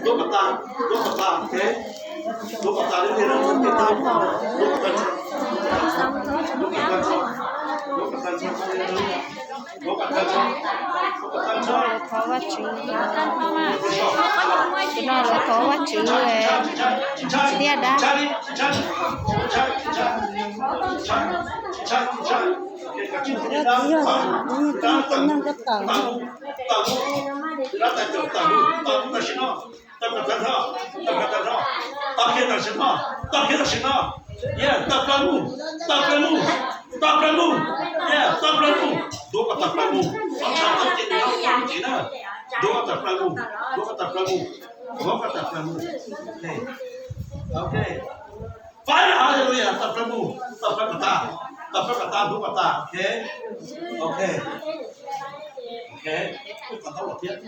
Duab kom tas, duab kom tas, ok. Duab kom tas li no, duab kom tas, duab kom tas, duab kom tas, duab kom tas. Thov Vajtswv, tus no lawv thov Vajtswv thiab dab. Tawm mus, tawm mus, tawm mus, tawm mus, tam sim no, tawm kom tag nrho, tawm kom tag nrho, tawm kiag tam sim no, tawm kiag tam sim no, yeah, tawm plaws mus, tawm plaws mus, tawm plaws mus, yeah, tawm plaws mus, duab kom tawm plaws mus, tawm plaws mus, duab kom tawm plaws mus, duab kom tawm plaws mus, duab kom tawm plaws mus, ok. Faib, hallelujah, tawm plaws mus, tawm plaws kom tas, tawm plaws kom tas, duab kom tas, ok, ok, ok, kom tau los thiab.